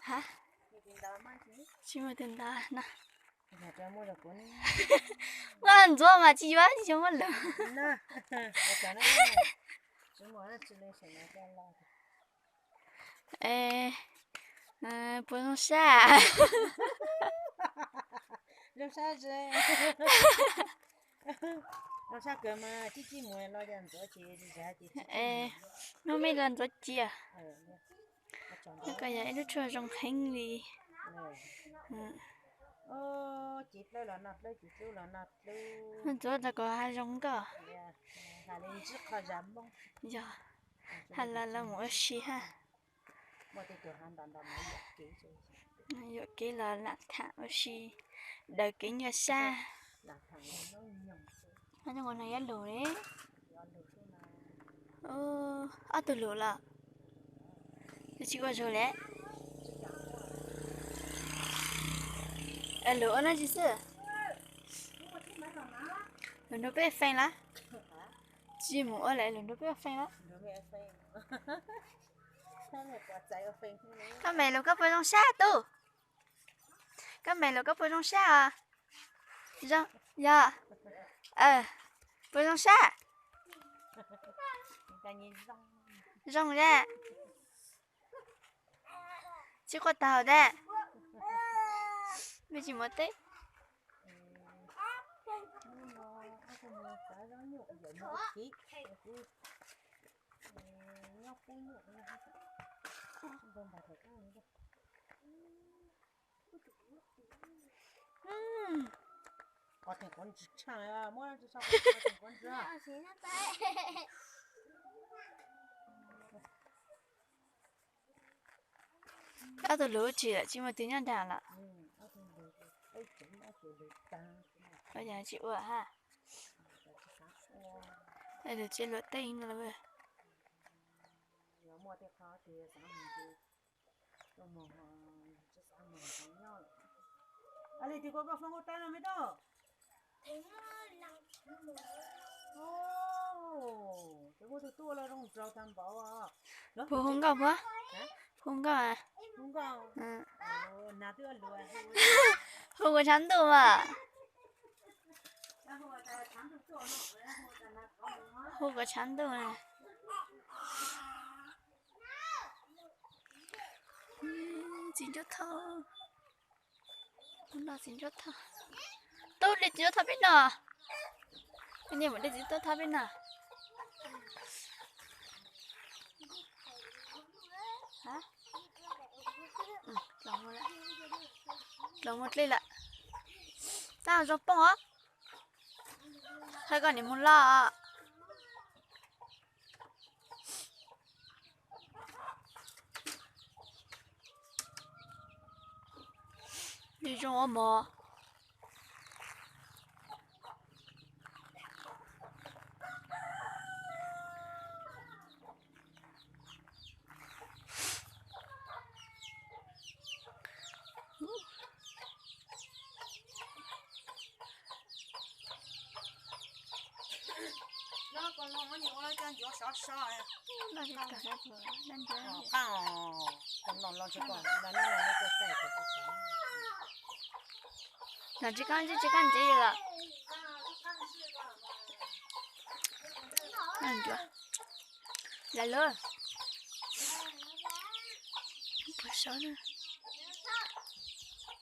Ha, tsis muaj tus ntawd na. Muaj ntxuav mas tsis yuav, tsis muaj lus. Puas zoo sab? Hnub mej los ntxuav cia. Koj yog ib lub tshuaj zoo heev li. Ntxuav rau kom hav zoov nkoj. Yog, ha los los mus ua si ha. Yuam kev los lam tham ua si, daws kev nyuaj sab. Nyob ua no yuav lus li. Ob tug lus los, tsis ua zug li. Lus ua dab tsi xwb? Lus nrog peb feej lawm. Tsis mus ua lawm, lus nrog peb feej lawm. Koj me lus koj puas zoo sab tub? Koj me lus koj puas zoo sab os? Zoo, yog. Puas zoo sab? Zoo a. Tsis quaj tag hauv dab. Mej tsis muaj teb. Ob tug lus tsis lawm, tsis muaj tus nyob nrag lawm. Tsis ua ha. Lus tsis luam tej no lawm. Puas hu nkauj puas? Hu nkauj. Hu kuv tshav ntuj mas. Hu kuv tshav ntuj na. Txiv ncuab thoj. Tub li txiv ncuab thoj peb noj. Niam mus li txiv ncuab thoj peb noj. Los mus dlej lawm. Tab zoo poob os. Hab koj niam mus loj. Zoo ua mov. Nws tsis kab ntsis, tsis kab ntsis lawm. Lawv lawm. Puas saud na.